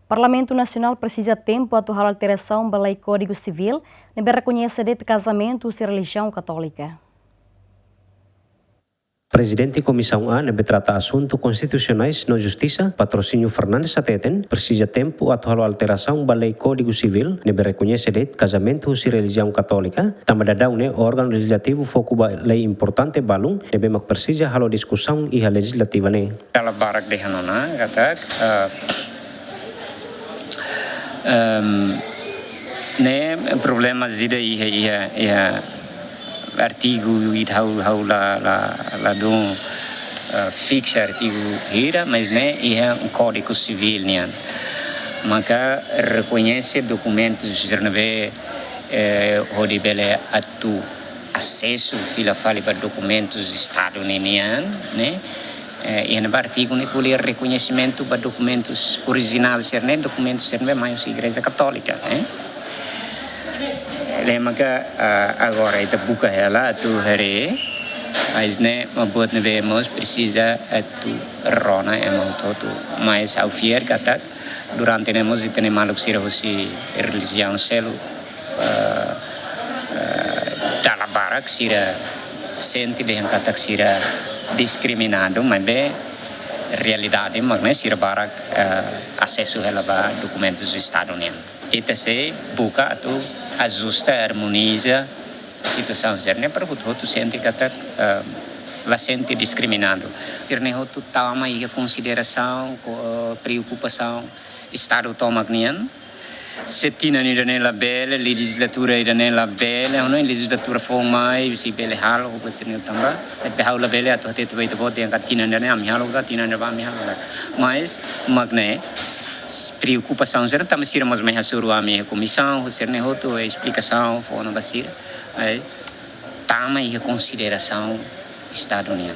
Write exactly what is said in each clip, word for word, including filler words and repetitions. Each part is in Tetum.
Parlamentu Nasionál presiza tempu atu halo alterasaun ba lei Kódigu Sivíl, ne'ebé rekoñese de'it kazamentu husi relijiaun katólika. Prezidente Komisaun A ne'ebé trata asuntu konstitusionais no justisa, Patrocínio Fernandes hateten, presiza tempu atu halo alterasaun ba lei Kódigu Sivíl, ne'ebé rekoñese de'it kazamentu husi relijiaun katólika, tanba daudaun ne'e órgaun lejizlativu foku ba lei importante balun, ne'ebé mak presiza halo diskusaun iha lejizlativa ne'e. Dala barak dehan ona, katak, eh, em, ne'e problema ida iha, iha, iha artigu ida ha'u, ha'u la, la, ladún, eh, fiksa artigu hira, mas ne'e iha Kódigu Sivíl nian. Maka rekoñese dokumentus sira ne'ebé, eh, hodi bele atu asesu fila fali ba dokumentus Estadu ninian, ne'e? Eh, iha ne'ebá artigu ne'e ko'alia rekoñesimentu ba dokumentus orijinál sira-ne'e, dokumentus sira-ne'ebé mai husi Igreja Katólika, ne'e? Ne'e maka, ah, agora ita buka hela atu haree, mas ne'e mak buat ne'ebé mós presiza atu rona ema hotu-hotu. Mas ha'u fiar katak durante ne'e mós ita-nia maluk sira husi relijiaun seluk, eh, eh, dala barak sira sente dehan katak sira diskriminadu, maibé realidade mak ne'e sira barak, eh, asesu hela ba dokumentus Estadu nian. Ita sei buka atu ajusta, armoniza situasaun sira-ne'e para hotu-hotu sente katak, eh, la sente diskriminadu. Sira-ne'e hotu tama iha konsiderasaun, ko-, eh, preokupasaun Estadu tomak nian. Se tinan ida-ne'e labele, lejizlatura ida-ne'e labele, ha'u hanoin lejizlatura foun mai, sei bele halo, ho sira-ne'e tanba, maibé ha'u labele atu hatete ba ita-boot dehan katak tinan ida-ne'e ami halo ka, tinan ne'ebá ami halo ka. Mas, mak ne'e, s-, preokupasaun sira, tanba sira mós mai hasoru ami iha komisaun, ho sira-ne'e hotu, esplikasaun, fó ona ba sira. Ai, tama iha konsiderasaun Estadu nian.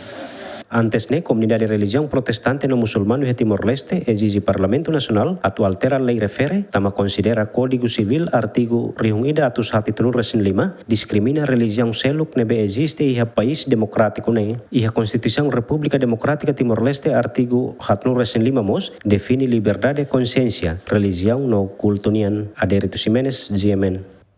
Antes ne'e, komunidade relijiaun protestante no musulmanu iha Timor-Leste ezije Parlamentu Nasionál atu altera lei refere, tanba konsidera Kódigu Sivíl artigu rihun ida atus haat hitunulu resin lima diskrimina relijiaun seluk ne'ebé eziste iha país demokrátiku ne'e. Iha Konstituisaun Repúblika Demokrátika Timor-Leste artigu haatnulu resin lima mós define liberdade konsiénsia, relijiaun no kultu nian. Adérito Ximenes, G M N.